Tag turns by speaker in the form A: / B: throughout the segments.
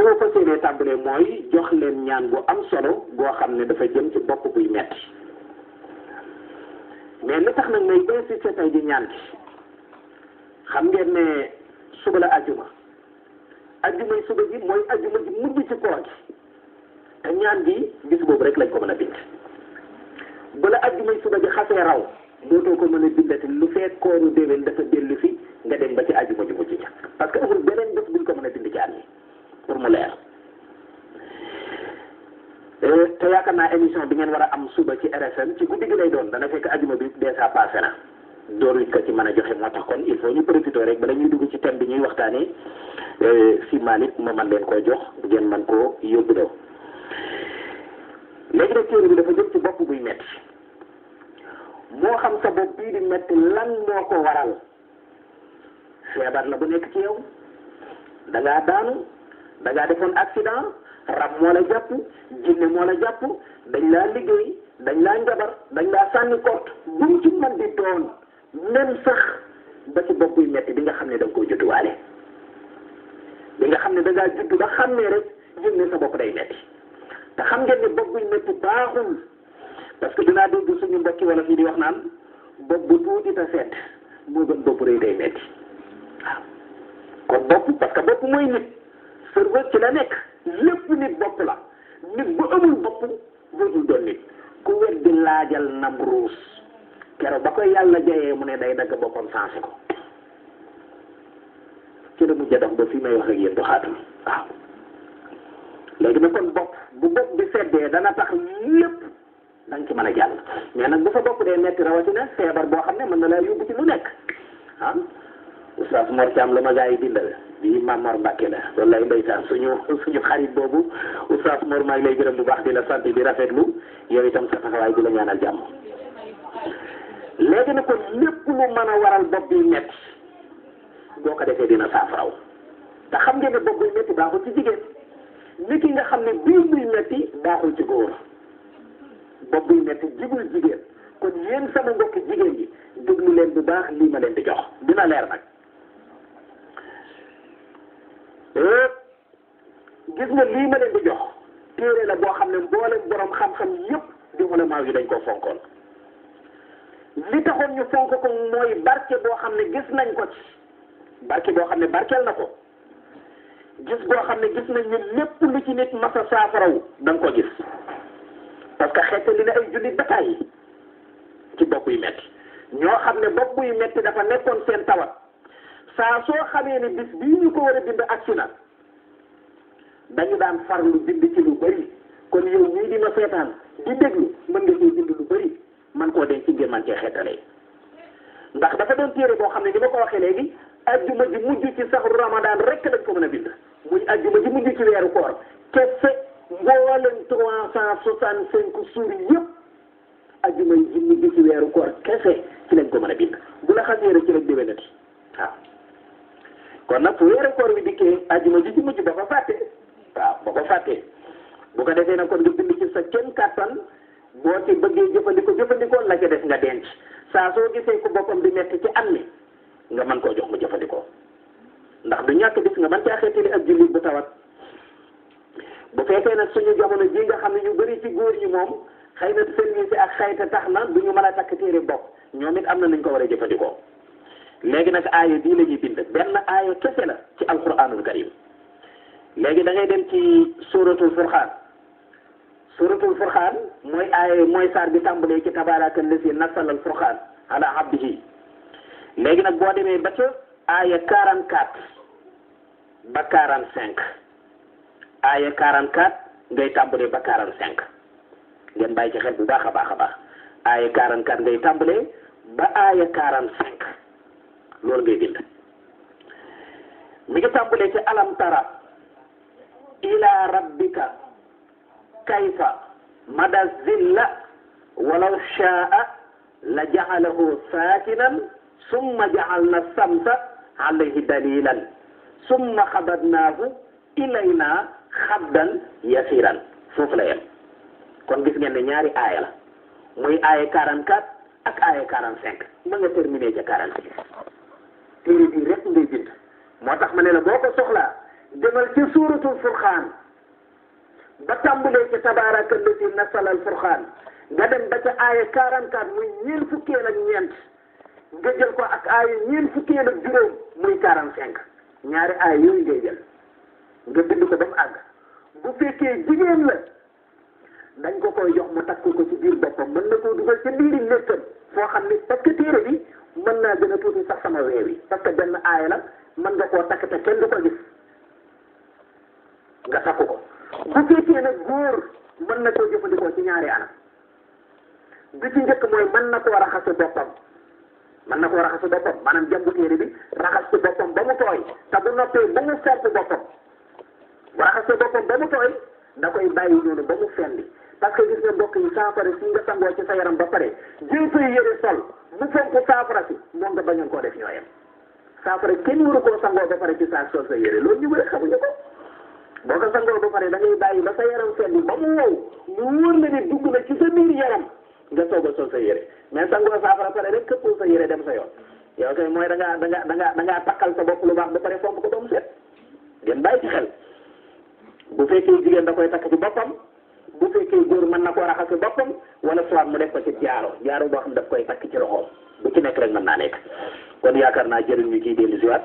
A: ma fas yéenee tàmbalee mooy jox leen ñaan bu am solo goo xam ne dafa jëm ci bopp buy metti mais li tax nag may insister tey di ñaan gi xam ngeen ne suba la ajjuma ajjumay suba ji mooy ajjuma ji mujj ci koor gi te ñaan gi bis boobu rek lañ ko mën a bind bu la ajjumay suba ji xasee raw dootoo ko mën a bindati lu fekk kooru déwén dafa dellu fi nga dem ba ci ajjuma ji mujj ja parce que amul beneen bés buñ ko mën a bind ci at yi pour mu leer te yaakaar naa émission bi ngeen war a am suba ci RFM ci guddi gi lay doon dana fekk ajjuma bi déjà passé na door ko ci mën a joxe moo tax kon il faut ñu profiter rek bala ñuy dugg ci thème bi ñuy waxtaanee si Malick ma man leen koo jox ngeen man koo yóbbu doo léegi nag téere bi dafa jëm ci bopp buy metti moo xam sa bopp bii di metti lan moo ko waral feebar la bu nekk ci yow da ngaa daanu da ngaa defoon accident rab moo la jàpp jinne moo la jàpp dañ laa liggéey dañ laa njabar dañ laa sànni kort bu mu ci man di doon même sax ba ci bopp buy metti bi nga xam ne da nga koy judduwaale bi nga xam ne da ngaa juddu ba xam ne rek yëg ne sa bopp day metti te xam ngeen ne bopp buy metti baaxul parce que dinaa dégg suñu mbokki wala fii di wax naan bopp bu tuuti te sedd moo gën bopp rëy day metti waaw kon bopp parce que bopp mooy nit cerveau ci la nekk lépp nit bopp la nit bu amul bopp dootul doon nit ku wet di laajal Namruus keroog ba koy yàlla jayee mu ne day dagg boppam sensé ko ci la mujj a dox ba fii may wax ak yéen doxaatul waaw léegi nag kon bopp bu bopp bi seddee dana tax lépp da nga ci mën a jàll mais nag bu sa bopp dee metti rawatina feebar boo xam ne mën na laa yóbbu ci lu nekk ah Oustaz Mor Thiam la ma gaa yi bindal bii Mame Mor Mbacke la loolu lay ndeysaan suñu xarit boobu Oustaz Mor maa ngi lay gërëm bu baax di la sant di rafetlu yow itam sa taxawaay di la ñaanal jàmm léegi nag kon lépp lu mën a waral bopp bi metti boo ko defee dina saafaraw te xam ngeen ne bopp buy metti baaxul ci jigéen nit ki nga xam ne biir buy metti baaxul ci góor bopp buy metti jigul jigéen kon yéen sama mbokki jigéen yi déglu leen bu baax lii ma leen di jox dina leer nag gis nga lii ma leen di jox téere la boo xam ne mboolem borom xam-xam yépp di ulama yi dañ ko fonkoon li taxoon ñu fonk ko mooy barke boo xam ne gis nañ ko ci barke boo xam ne barkeel na ko gis boo xam ne gis nañ ne lépp lu ci nit masa saafaraw da nga ko gis parce que xeete li na ay jullit bataay yi ci bopp yu metti ñoo xam ne bopp yu metti dafa nekkoon seen tawat saa soo xamee ne bis bii ñu ko war a bind agsi na dañu daan farlu bind ci lu bari kon yow ñii di ma seetaan di déglu mën nga cee bind lu bari man koo denc ci ngir man cee xeetalee ndax dafa doon téere boo xam ne ni ma ko waxee léegi ajjuma ji mujj ci saxru ramadan rek lañ ko mën a bind muy ajjuma ji mujj ci weeru koor kese mbooleen 365 suur yëpp ajjuma ji mujj ci weeru koor kese ci lañ ko mën a bind bu la xasee rek ci lañ déwénati waaw kon nag fu weeru koor wi dikkee ajjuma ji ci mujj ba ko fàtte waaw ba ko fàttee bu ko defee nag kon nga bind ci sa kenn kàttan boo ci bëggee jëfandikoo la ca def nga denc saa soo gisee ku boppam di metti ci am mi nga mën koo jox mu jëfandikoo ndax du ñàkk bis nga mën caa xeetali ak jullit bu tawat bu fekkee nag suñu jamono ji nga xam ne ñu bari ci góor ñi moom xëy na service ak xayta tax na du ñu mën a takk téere bopp ñoom it am na nañ ko war a jëfandikoo léegi nag aaya bii la ñuy bind benn aaya kese la ci alquranul karim léegi da ngay dem ci suratul furqaan suratul furqaan mooy aaya mooy saar bi tàmbalee ci tabaraka allazi nazzala al furqaan ala abdihi léegi nag boo demee ba ca aaya 44 ba 45 aaya 44 ngay tàmbalee ba 45 ngeen bàyyi ci xel bu baax a baax a baax aaya 44 ngay tàmbalee ba aaya 45 loolu ngay bind mi ngi tàmbalee ci alam tara ila rabbika kayfa mada zilla walaw shaa la ja'alahu sakinan summa ja'alna samsa alayhi dalilan summa xabadnaahu ilayna xabdan yasiran foofu la yem kon gis ngeen ne ñaari aaya la muy aaya 44 ak aaya 45 ma nga terminé ca 46 téere bi rek ngay bind moo tax ma ne la boo ko soxlaa demal ci suuratul furqaan ba tàmbulee ci tabaaraka allati nazzala al furqaan nga dem ba ca aaya 44 muy ñeent fukkeel ak ñeent nga jël ko ak aaya ñeent fukkeel ak juróom muy 45 ñaari aaya yooyu ngay jël nga bind ko ba mu àgg bu fekkee jigéen la dañ ko koy jox mu takk ko ci biir boppam mën na koo dugal ca biiri léttam foo xam ni parce que téere bi mën naa gën a tuuti sax sama weew yi parce que benn aaya la mën nga koo takk te kenn du ko gis nga takk ko bu fekkee nag góor mën na koo jëfandikoo ci ñaari anam bi ci njëkk mooy mën na koo raxase boppam maanaam jàmbu téere bi raxas ci boppam ba mu tooy te bu noppee ba mu fomp boppam bu raxasee boppam ba mu tooy da koy bàyyi noonu ba mu fendi parce que gis nga mbokk yi saafara si nga sangoo ci sa yaram ba pare jël say yére sol bu fomp saafara si moom nga bañoon koo def ñoo yem saafara kenn waru koo sangoo ba pare ci saa sol sa yére loolu ñu bëri xamuñu ko boo ko sangoo ba pare da ngay bàyyi ba sa yaram fendi ba mu wow mu wóor la ne dugg na ci sa biir yaram nga soog a sol sa yére mais sangoo saafara pare rek këppoo sa yére dem sa yoon yow kay mooy da ngaa takkal sa bopp lu baax ba pare fomp ko ba mu set ngeen bàyyi ci xel bu fekkee jigéen da koy takk ci boppam bu fekkee góor mën na koo raxas ci boppam wala soit mu def ko ci jaaro boo xam daf koy takk ci loxoom bu ci nekk rek mën naa nekk kon yaakaar naa jëriñ ñu kii dellu siwaat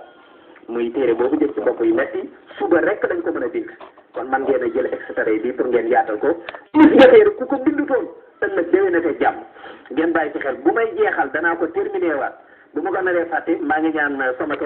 A: muy téere boobu jëm ci bopp yu metti suba rek dañ ko mën a bind kon man ngeen a jël extrait bi pour ngeen yaatal ko gis nga téere ku ko bindutoon ëllëg déwénate jàmm ngeen bàyyi ci xel bu may jeexal danaa ko terminé waat bu ma ko naree fàtte maa ngi ñaan sama